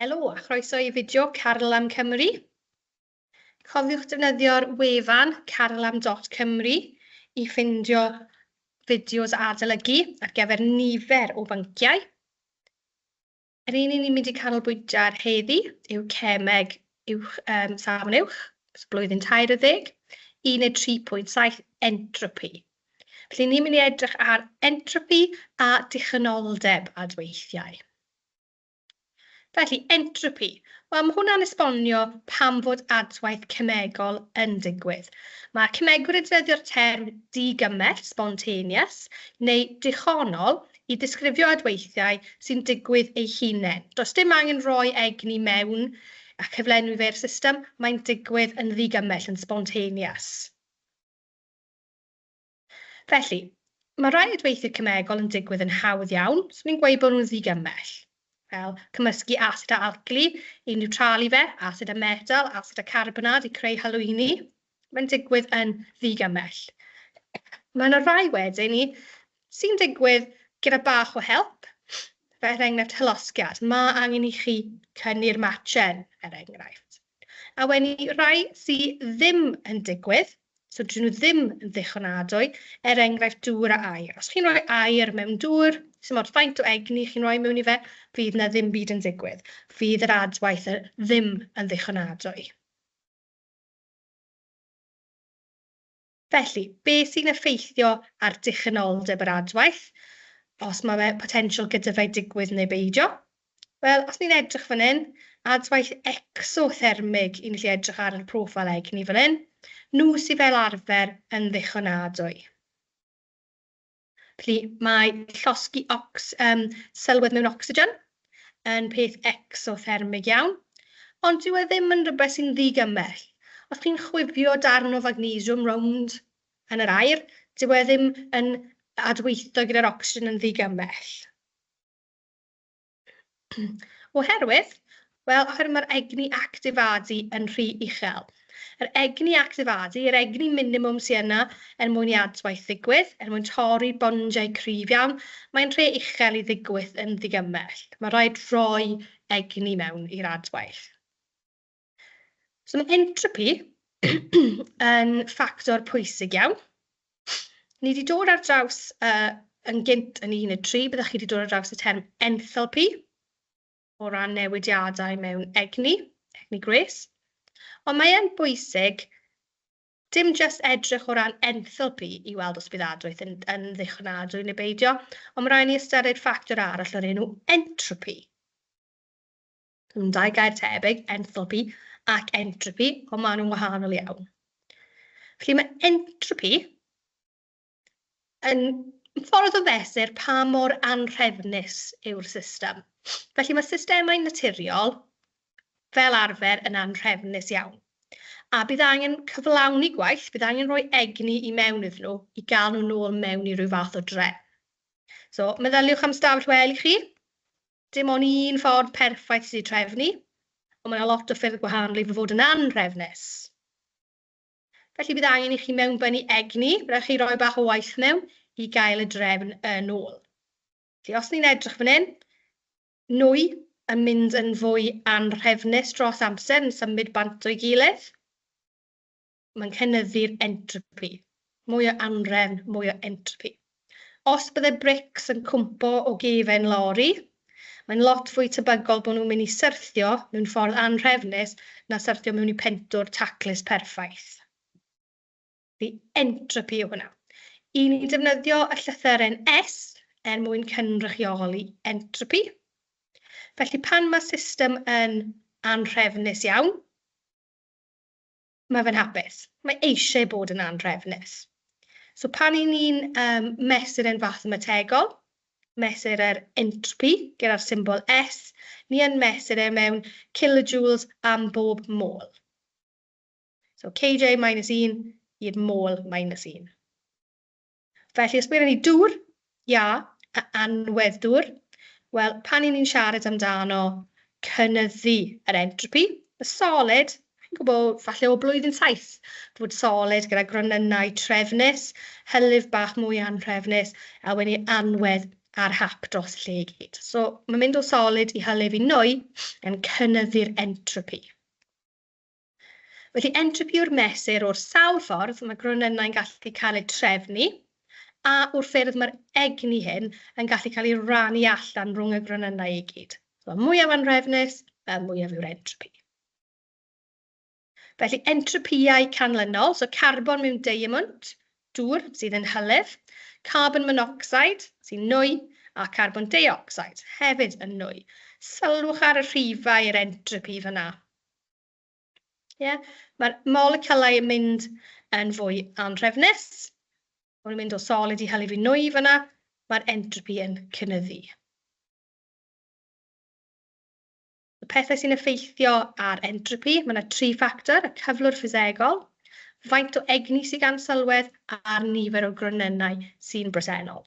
Helo a chroeso i fideo Carlam Cymru. Cofiwch defnyddio'r wefan carlam.cymru i ffindio fideos adolygu ar gyfer nifer o bynciau. Yr un 'y ni'n mynd i canolbwyntio ar heddi yw cemeg uwch, safon uwch, so blwyddyn 13, uned 3.7, entropi. Felly ni'n mynd i edrych ar entropi a dichonoldeb adweithiau. Felly, entropi. Wel, mae hwnna'n esbonio pam fod adwaith cemegol yn digwydd. Mae cemegwyr yn defnyddio'r term digymell, spontaneous, neu dichonol i ddisgrifio adweithiau sy'n digwydd eu hunain. Does dim angen rhoi egni mewn a cyflenwi fe i'r system, mae'n digwydd yn ddigymell, yn spontaneous. Felly, mae rhai adweithiau cemegol yn digwydd yn hawdd iawn, so ni'n gweud bod nhw'n ddigymell, fel cymysgu asid a alcali i niwtralu fe, asid a metel, asid a carbonad i creu halwyni. Mae'n digwydd yn ddigymell. Mae yna rai wedyn ni sy'n digwydd gyda bach o help, fel er enghraifft hylosgiad. Mae angen i chi cynnu'r matchen, er enghraifft. A wedyn ni rai sy ddim yn digwydd, so dyn nhw ddim yn ddichonadwy, er enghraifft dŵr a aer. Os chi'n rhoi aer mewn dŵr, 'sdim ots faint o egni chi'n rhoi mewn i fe, fydd 'na ddim byd yn digwydd. Fydd yr adwaith ddim yn ddichonadwy. Felly, beth sy'n effeithio ar dichonoldeb yr adwaith, os mae fe potensial gyda fe digwydd neu beidio? Wel, os ni'n edrych fan hyn, adwaith exothermig, ni'n gallu edrych ar y profil egni fan hyn, nhw sydd fel arfer yn ddichonadwy. Felly mae llosgi ocs- yym sylwedd mewn ocsigen yn peth exothermig iawn, ond dyw e ddim yn rywbeth sy'n ddigymell. Os chi'n chwifio darn o fagnesiwm rownd yn yr aer, dyw e ddim yn adweithio gyda'r ocsigen yn ddigymell. Oherwydd, wel, oherwydd mae'r egni actifadu yn rhy uchel. Yr egni actifadu, yr egni minimwm sy yna er mwyn i adwaith ddigwydd, er mwyn torri bondiau cryf iawn, mae'n rhy uchel i ddigwydd yn ddigymell. Mae rhaid rhoi egni mewn i'r adwaith. So mae entropi yn ffactor pwysig iawn. Ni wedi dod ar draws uh, yn gynt yn uned 3, byddwch chi wedi dod ar draws y term enthalpy o ran newidiadau mewn egni, egni gwres. Ond mae e'n bwysig dim jyst edrych o ran enthalpy i weld os bydd adwaith yn, yn ddichonadwy neu beidio, ond mae rhaid ni ystyried ffactor arall o'r enw entropi. Maen nhw'n dau gair tebyg, enthalpy ac entropy, ond maen nhw'n wahanol iawn. Felly mae entropy yn ffordd o fesur pa mor anhrefnus yw'r system. Felly mae systemau naturiol fel arfer yn anhrefnus iawn. A bydd angen cyflawni gwaith, bydd angen rhoi egni i mewn iddyn nhw i gael nhw nôl mewn i ryw fath o drefn. So, meddyliwch am stafell wely chi. Dim ond un ffordd perffaith sydd wedi trefnu, ond mae 'na lot o ffyrdd gwahanol i fod yn anhrefnus. Felly bydd angen i chi mewnbynnu egni, rhaid chi roi bach o waith mewn i gael y drefn yn ôl. Felly os ni'n edrych fan hyn, nwy yn mynd yn fwy anhrefnus dros amser, yn symud bant o'i gilydd. Mae'n cynyddu'r entropi. Mwy o anrefn, mwy o entropi. Os bydde brics yn cwmpo o gefen lori, mae'n lot fwy tebygol bod nhw'n mynd i syrthio mewn ffordd anhrefnus na syrthio mewn i pentwr taclus perffaith. Felly, entropi yw hwnna. I ni'n defnyddio y llythyren S er mwyn cynrychioli entropi. Felly, pan mae system yn anhrefnus iawn, Mae fe'n hapus. Mae eisiau bod yn anhrefnus. So pan 'y ni'n yym mesur e'n fathemategol, mesur yr entropi gyda'r symbol S, ni yn mesur e mewn kilojoules am bob mol. So kJ minus 1 i'r mol minus 1. Felly, os mae gen ni dŵr, iâ, a anwedd dŵr, wel, pan 'y ni'n siarad amdano cynyddu yr entropi, y solid, chi'n gwybod falle o blwyddyn saith, fod solid gyda gronynnau trefnus, hylif bach mwy anhrefnus, a wedyn anwedd Ar hap dros y lle i gyd. So mae'n mynd o solid i hylif i nwy yn cynyddu'r entropi. Felly entropi yw'r mesur o'r sawl ffordd mae gronynnau'n gallu cael eu trefnu, a o'r ffyrdd mae'r egni hyn yn gallu cael ei rannu allan rhwng y gronynnau i gyd. So, y mwyaf anhrefnus, y mwyaf yw'r entropi. Felly, entropïau canlynol, so carbon mewn diamwnt, dŵr sydd yn hylif, carbon monoxide sy'n nwy, a carbon deuocsid hefyd yn nwy. Sylwch ar y rhifau yr entropi fan'na. Ie, mae'r moleciwlau yn mynd yn fwy anhrefnus. Maen nhw'n mynd o solid i hylif i nwy fan'na. Mae'r entropi yn cynyddu. Y pethau sy'n effeithio ar entropi, mae yna tri ffactor, y cyflwr ffisegol, faint o egni sydd gan sylwedd, a'r nifer o gronynnau sy'n bresennol.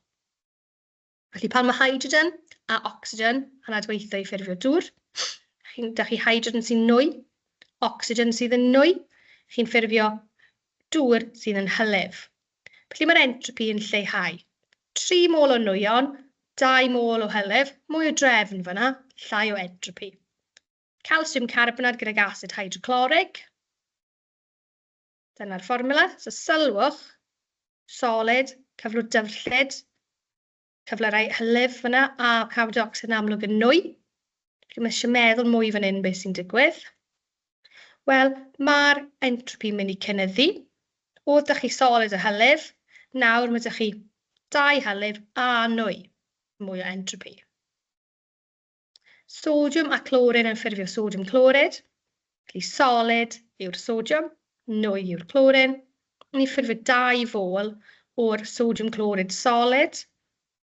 Felly pan mae hydrogen a ocsigen yn adweithio i ffurfio dŵr, chi'n, da chi hydrogen sy'n nwy, ocsigen sydd yn nwy, chi'n ffurfio dŵr sydd yn hylif. Felly mae'r entropi yn lleihau. 3 mol o nwyon, 2 mol o hylif, mwy o drefn fan'na, llai o entropi. Calsiwm carbonad gydag asid hydroclorig. Dyna'r fformwla. So sylwch, solid, cyflwr dyfrllyd, cyflyrau hylif fan'na, a carbon dioxide yn amlwg yn nwy. Felly mae eisiau meddwl mwy fan hyn beth sy'n digwydd. Wel, mae'r entropi'n mynd i cynyddu. Oedd 'da chi solid a hylif, nawr mae 'da chi dau hylif a nwy, mwy o entropi. Sodiwm a clorin yn ffurfio sodiwm clorid. Felly solid yw'r sodiwm, nwy yw'r clorin. Ni'n ffurfio dau fol o'r sodiwm clorid solid.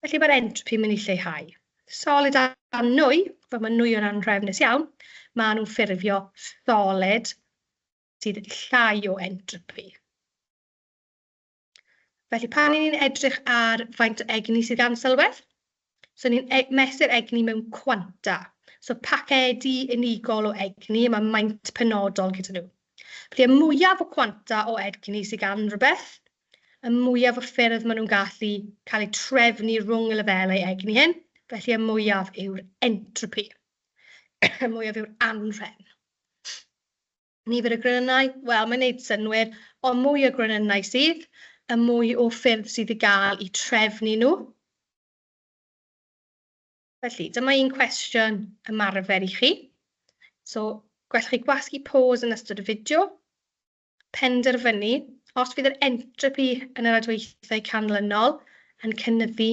Felly mae'r entropi'n mynd i lleihau. Solid a nwy, fel mae nwy yn anhrefnus iawn, maen nhw'n ffurfio solid sydd llai o entropi. Felly pan 'y ni'n edrych ar faint o egni sydd gan sylwedd, so ni'n e mesur egni mewn cwanta. So pacedi unigol o egni, mae maint penodol gyda nhw. Felly y mwyaf o cwanta o egni sydd gan rywbeth, y mwyaf o ffyrdd maen nhw'n gallu cael eu trefnu rhwng y lefelau egni hyn, felly y mwyaf yw'r entropi, y mwyaf yw'r anrhefn. Nifer y gronynnau, wel, mae'n gwneud synnwyr, ond mwy o gronynnau sydd, y mwy o ffyrdd sydd i gael i trefnu nhw. Felly, dyma un cwestiwn ymarfer i chi. So, gwell chi gwasgu pause yn ystod y fideo, penderfynu os fydd yr entropi yn yr adweithiau canlynol yn cynyddu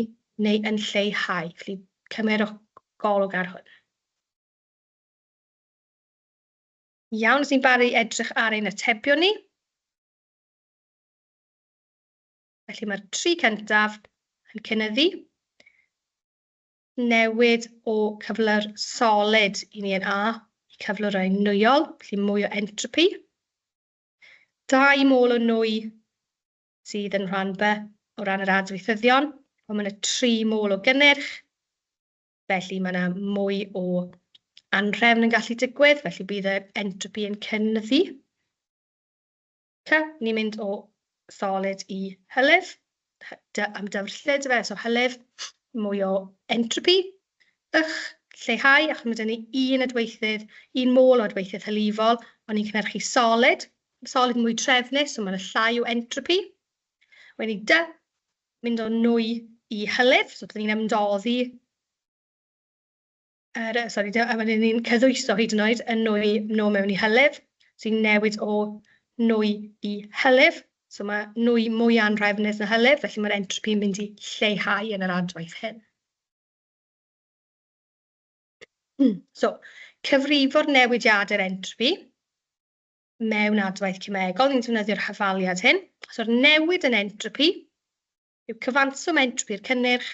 neu yn lleihau. Felly, cymerwch golwg ar hwn. Iawn, os ni'n barod i edrych ar ein atebion ni. Felly mae'r tri cyntaf yn cynyddu. Newid o cyflwr solid i ni yn A i cyflwrau nwyol, felly mwy o entropi. 2 mol o nwy sydd yn rhan B o ran yr adweithyddion, ond mae yna 3 mol o gynnyrch, felly mae yna mwy o anhrefn yn gallu digwydd, felly bydd yr entropi yn cynyddu. C, ni'n mynd o solid i hylif, am dyfrllyd fe, so hylif, mwy o entropi. Ych, lleihau, achos mae 'da ni un adweithydd, un mol o adweithydd hylifol, ond ni'n cynhyrchu solid, solid mwy trefnus, so mae 'na llai o entropi. Wedyn ni D, mynd o nwy i hylif, so byddwn ni'n ymdoddi yr, sori, a wedyn ni'n cyddwyso hyd yn oed y nwy nôl mewn i hylif, sy'n newid o nwy i hylif. So mae nwy mwy anhrefnus na hylif, felly mae'r entropi'n mynd i lleihau yn yr adwaith hyn. So, cyfrifo'r newidiadau'r entropi mewn adwaith cemegol, ni'n defnyddio'r hafaliad hyn. So'r newid yn entropi yw cyfanswm entropi'r cynnyrch,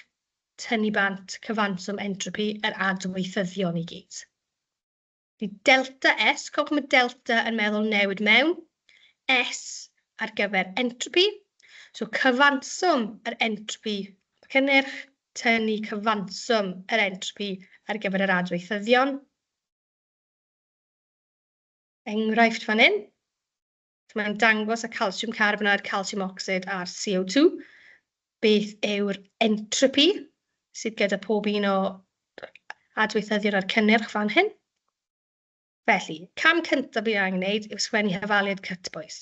tynnu bant cyfanswm entropi yr adweithyddion i gyd. Felly delta S, cofiwch mae delta yn meddwl newid mewn, S ar gyfer entropi, so cyfanswm yr entropi cynnyrch, tynnu cyfanswm yr entropi ar gyfer yr adweithyddion. Enghraifft fan hyn. So mae'n dangos y calsiwm carbonad, calsiwm ocsid a'r CO2. Beth yw'r entropi sydd gyda pob un o adweithyddion a'r cynnyrch fan hyn. Felly, cam cyntaf bydd angen gwneud yw sgwennu hafaliad cytbwys.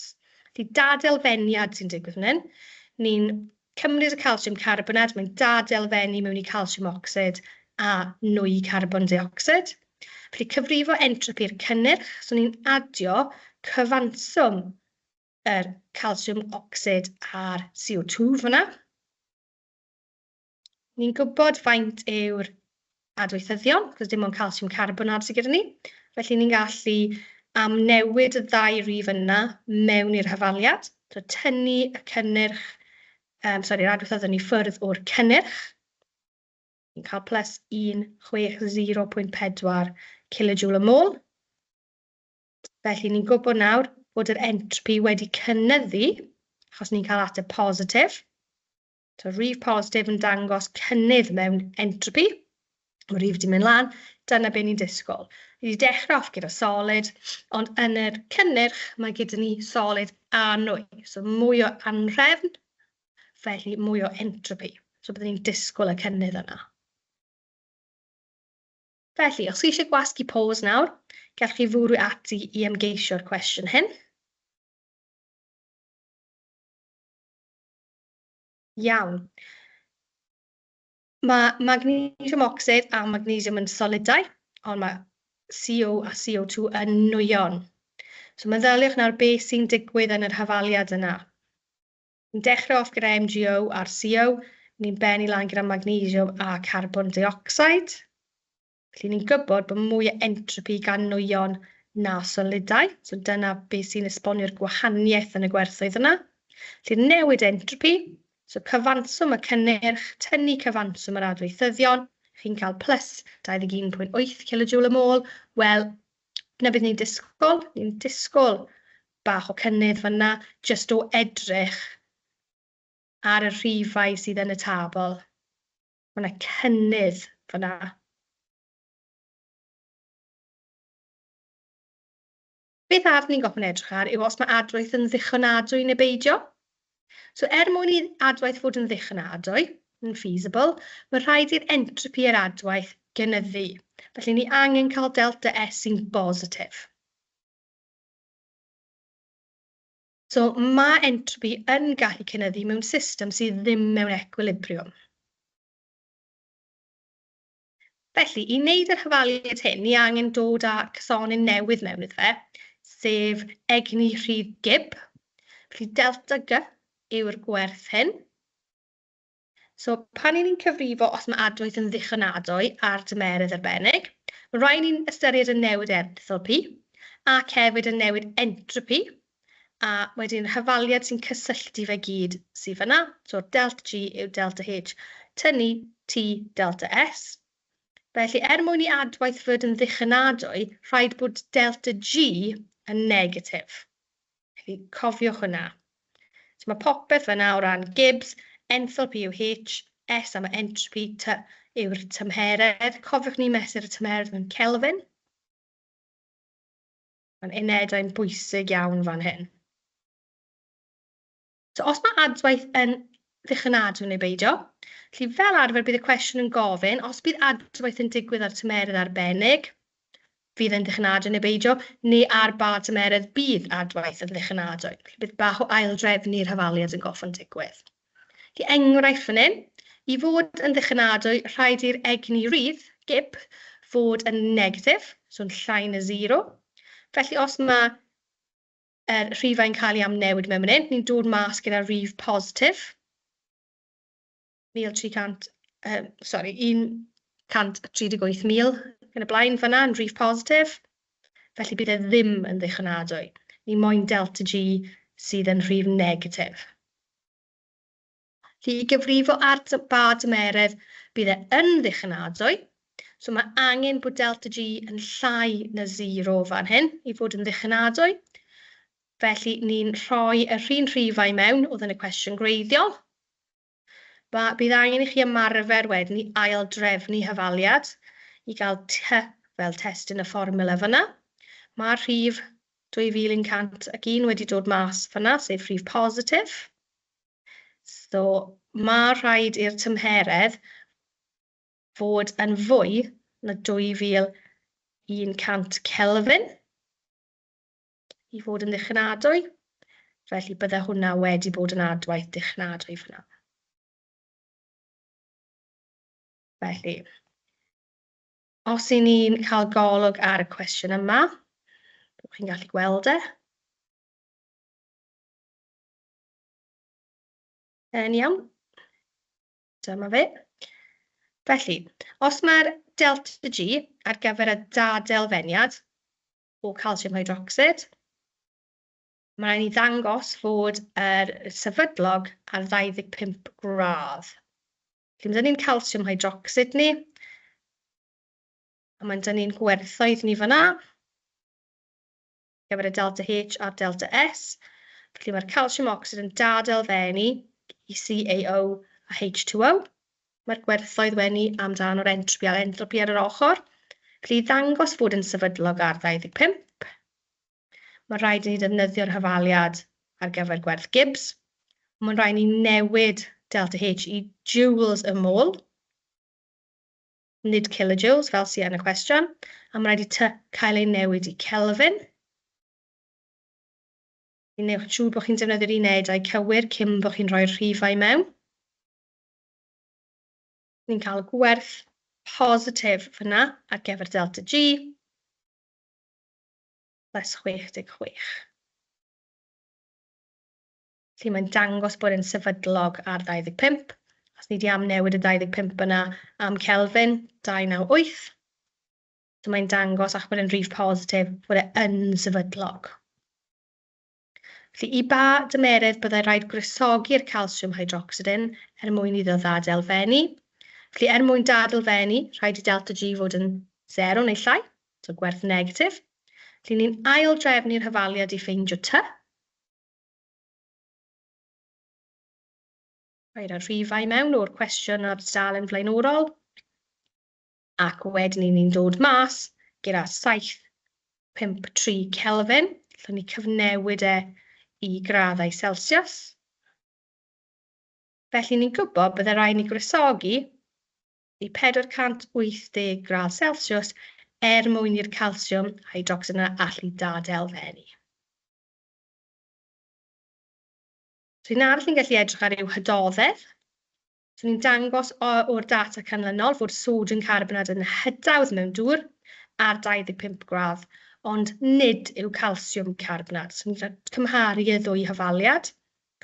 Felly, dadelfeniad sy'n digwydd fan hyn. Ni'n cymryd y calsiwm carbonad, mae'n dadelfennu mewn i calsiwm ocsid a nwy carbon deuocsid. Felly, cyfrifo entropi'r cynnyrch, so ni'n adio cyfanswm yr calsiwm ocsid a'r CO2 fan'na. Ni'n gwybod faint yw'r adweithyddion, achos dim ond calsiwm carbonad sydd gyda ni. Felly ni'n gallu amnewid y ddau rif yna mewn i'r hafaliad. So tynnu y cynnyrch, sori, yr adweithyddion i ffwrdd o'r cynnyrch. Ni'n cael plus 160.4 kilojoule y mol. Felly ni'n gwybod nawr bod yr entropi wedi cynyddu, achos ni'n cael ateb positif. So rhif positif yn dangos cynnydd mewn entropi. Mae rhif wedi mynd lan, dyna be ni'n disgwyl. Ni wedi dechrau off gyda solid, ond yn yr cynnyrch mae gyda ni solid a nwy. So mwy o anhrefn, felly mwy o entropi. So byddwn ni'n disgwyl y cynnydd yna. Felly, os chi eisiau gwasgu pause nawr, gallwch chi fwrw ati i ymgeisio'r cwestiwn hyn. Iawn. Mae magnesiwm ocsid a magnesiwm yn solidau, ond mae CO a CO2 yn nwyon. So meddyliwch nawr beth sy'n digwydd yn yr hafaliad yna. Ni'n dechrau off gyda MgO a'r CO, ni'n bennu lan gyda magnesiwm a carbon deuocsid. Felly ni'n gwybod bod mwy o entropi gan nwyon na solidau, so dyna beth sy'n esbonio'r gwahaniaeth yn y gwerthoedd yna. Felly newid entropi, so cyfanswm y cynnyrch, tynnu cyfanswm yr adweithyddion, chi'n cael plus 21.8 kilojoule y mol. Wel, 'na beth ni'n disgwyl, ni'n disgwyl bach o cynnydd fan'na, jyst o edrych ar y rhifau sydd yn y tabl. Mae 'na cynnydd fan'na. Beth arall ni'n gorfod edrych ar yw os mae adwaith yn ddichonadwy neu beidio. So er mwyn i adwaith fod yn ddichonadwy, yn feasible, mae rhaid i'r entropi yr adwaith gynyddu. Felly ni angen cael delta S sy'n bositif. So mae entropi yn gallu cynyddu mewn system sydd ddim mewn equilibriwm. Felly, i wneud yr hafaliad hyn, ni angen dod â cysonyn newydd mewn iddo fe, sef egni rhydd Gibb. Felly delta G yw'r gwerth hyn. So, pan 'y ni'n cyfrifo os mae adwaith yn ddichonadwy ar dymeredd arbennig, mae rhaid ni'n ystyried y newid enthalpi ac hefyd y newid entropi, a wedyn hafaliad sy'n cysylltu fe gyd sydd fan'na. So, delta G yw delta H tynnu T delta S. Felly, er mwyn i adwaith fod yn ddichonadwy, rhaid bod delta G yn negatif. Felly, cofiwch hwnna. So mae popeth fan'na o ran Gibbs, enthalpy yw H, S am y entropy, T yw'r tymheredd. Cofiwch ni mesur y tymheredd mewn Kelvin. Mae'n unedau'n bwysig iawn fan hyn. So os mae adwaith yn ddichonadwy neu beidio, felly fel arfer bydd y cwestiwn yn gofyn os bydd adwaith yn digwydd ar tymeredd arbennig, fydd e'n ddichonadwy neu beidio, neu ar ba tymeredd bydd adwaith yn ddichonadwy. Felly bydd bach o aildrefnu'r hafaliad yn gorfod digwydd. Felly enghraifft fan hyn, i fod yn ddichonadwy, rhaid i'r egni rydd, Gibb, fod yn negatif, so'n llai na 0. Felly os mae yr rhifau'n cael ei amnewid mewn fan hyn, ni'n dod mas gyda rhif positif, 1300, sori, 138,000 yn y blaen fan'na yn rhif positif, felly bydd e ddim yn ddichonadwy. Ni moyn delta G sydd yn rhif negatif. Felly i gyfrifo ar ba dymeredd bydd e yn ddichonadwy, so mae angen bod delta G yn llai na 0 fan hyn i fod yn ddichonadwy. Felly ni'n rhoi yr un rhifau mewn oedd yn y cwestiwn gwreiddiol. Bydd angen i chi ymarfer wedyn i aildrefnu hafaliad i gael T fel testun y fformiwla fan'na. Mae'r rhif 2101 wedi dod mas fan'na, sef rhif positif. So, mae rhaid i'r tymheredd fod yn fwy na 2100 Kelvin i fod yn ddichnadwy. Felly bydde hwnna wedi bod yn adwaith dichnadwy fan'na. Felly, os 'y ni'n cael golwg ar y cwestiwn yma, bod chi'n gallu gweld e. Yn iawn. Dyma fe. Felly, os mae'r delta G ar gyfer y dadelfeniad o calsiwm hydrocsid, mae'n rhaid ni ddangos fod yr sefydlog ar 25 gradd. Felly, mae 'da ni'n calsiwm hydrocsid ni, a mae'n 'da ni'n gwerthoedd ni fan'na gyfer y delta H a'r delta S. Felly mae'r calsiwm ocsid yn dadelfennu i CaO a H2O. Mae'r gwerthoedd weni amdano'r entropi a'r enthalpi ar yr ochr. Felly i ddangos fod yn sefydlog ar 25, mae'n rhaid i ni ddefnyddio'r hafaliad ar gyfer gwerth Gibbs. Mae'n rhaid i ni newid delta H i joules y mol. Nid kilojoules fel sy yn y cwestiwn, a mae'n rhaid i T cael ei newid i Kelvin. Newch yn siŵr bod chi'n defnyddio'r unedau cywir cyn bod chi'n rhoi'r rhifau mewn. Ni'n cael gwerth positif fyna ar gyfer delta G plus 66. Felly mae'n dangos bod e'n sefydlog ar 25. Os ni 'di amnewid y 25 yna am Kelvin, 298. So mae'n dangos, achos bod e'n rhif positif, bod e yn sefydlog. Felly, i ba dymeredd byddai rhaid gwresogi'r calsiwm hydrocsid er mwyn iddo ddadelfennu? Felly, er mwyn dadelfennu, rhaid i delta G fod yn 0 neu llai, so gwerth negatif. Felly, ni'n ail-drefnu'r hafaliad i ffeindio T. Rhoi'r rhifau mewn o'r cwestiwn ar dudalen flaenorol. Ac wedyn 'y ni'n dod mas gyda 753 Kelvin. Allwn ni cyfnewid e i graddau Celsius. Felly ni'n gwybod bydde rhaid ni gwresogi i 480 gradd Celsius er mwyn i'r calsiwm hydrocsid yna allu dadelfennu. So un arall ni'n gallu edrych ar yw hydoddedd. So ni'n dangos o'r data canlynol fod sodiwm carbonad yn hydawdd mewn dŵr ar 25 gradd, ond nid yw calsiwm carbonad. So ni'n cymharu y ddwy hafaliad.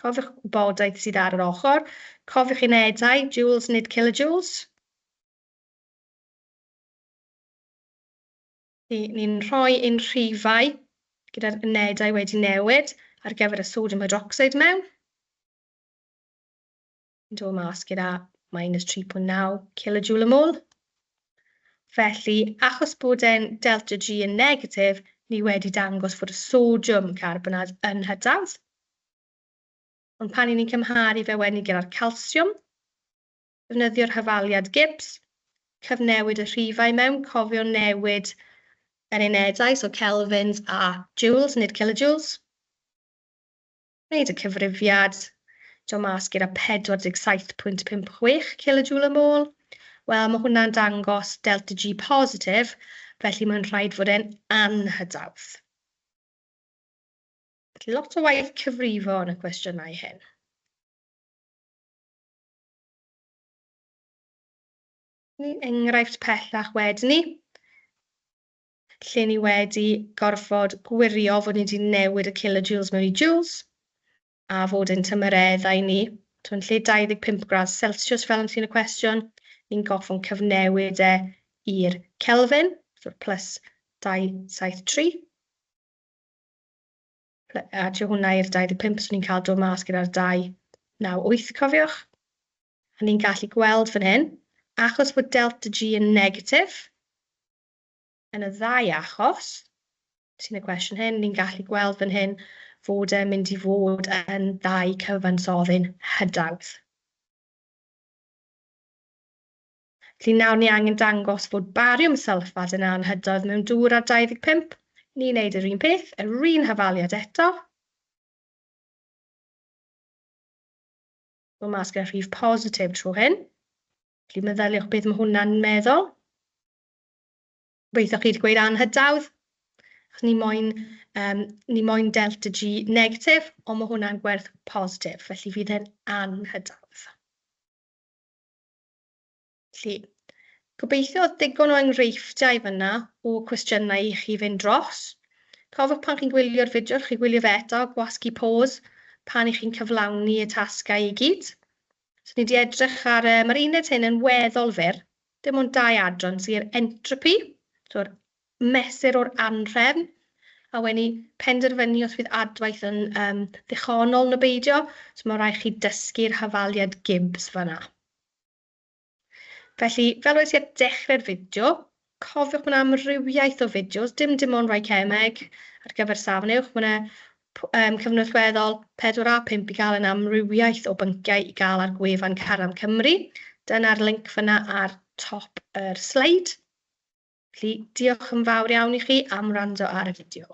Cofiwch gwybodaeth sydd ar yr ochr. Cofiwch unedau, joules nid kilojoules. Ni'n rhoi ein rhifau gyda'r unedau wedi newid ar gyfer y sodium hydroxide mewn. Yn dod mas gyda minus 3.9 kilojoule y mol. Felly, achos bod e'n delta G yn negatif, ni wedi dangos fod y sodiwm carbonad yn hydawdd. Ond pan 'y ni'n cymharu fe wedyn gyda'r calsiwm, defnyddio'r hafaliad Gibbs, cyfnewid y rhifau mewn, cofio newid yr unedau, so kelvins a joules, nid kilojoules. Gwneud y cyfrifiad, dod mas gyda 47.56 kilojoule y mol. Wel, mae hwnna'n dangos delta G positif, felly mae'n rhaid fod e'n anhydawdd. Felly lot o waith cyfrifo yn y cwestiynau hyn. Un enghraifft pellach wedyn ni, lle ni wedi gorfod gwirio fod ni wedi newid y kilojoules mewn i joules, a fod ein tymereddau ni, so yn lle 25 gradd Celsius fel yn llun y cwestiwn, ni'n goffon cyfnewid e i'r Kelvin, so plus 273. Adio hwnna i'r 25, so ni'n cael dod mas gyda'r 298, cofiwch. A ni'n gallu gweld fan hyn, achos bod delta G yn negatif, yn y ddau achos, sy'n y cwestiwn hyn, ni'n gallu gweld fan hyn fod e'n mynd i fod yn ddau cyfansoddyn hydawdd. Felly nawr ni angen dangos fod bariwm sylffad yn anhydoedd mewn dŵr ar 25. Ni'n neud yr un peth, yr un hafaliad eto. Dod mas gyda rhif positif tro hyn. Felly meddyliwch beth mae hwnna'n meddwl. Gobeithio chi 'di gweud anhydawdd, achos ni moyn yym ni moyn delta G negatif, ond ma' hwnna'n gwerth positif, felly fydd e'n anhydawdd. Felly, gobeithio oedd digon o enghreifftiau fan'na o cwestiynau i chi fynd dros. Cofiwch pan chi'n gwylio'r fideo, allwch chi gwylio fe eto, gwasgu pause pan 'y chi'n cyflawni y tasgau i gyd. So ni 'di edrych ar y... Mae'r uned hyn yn weddol fyr, dim ond dau adran sydd entropi, so'r mesur o'r anhrefn, a wedyn ni penderfynu os fydd adwaith yn yym ddichonol neu beidio, so ma' raid chi dysgu'r hafaliad Gibbs fan'na. Felly, fel wedes i ar dechrau'r fideo, cofiwch ma' 'na amrywiaeth o fideos, dim dim ond rhai cemeg ar gyfer Safon Uwch, ma' 'na cyfnod allweddol 4 a 5 i gael yn amrywiaeth o bynciau i gael ar gwefan Caram Cymru. Dyna'r linc fan'na ar top yr sleid. Felly, diolch yn fawr iawn i chi am wrando ar y fideo.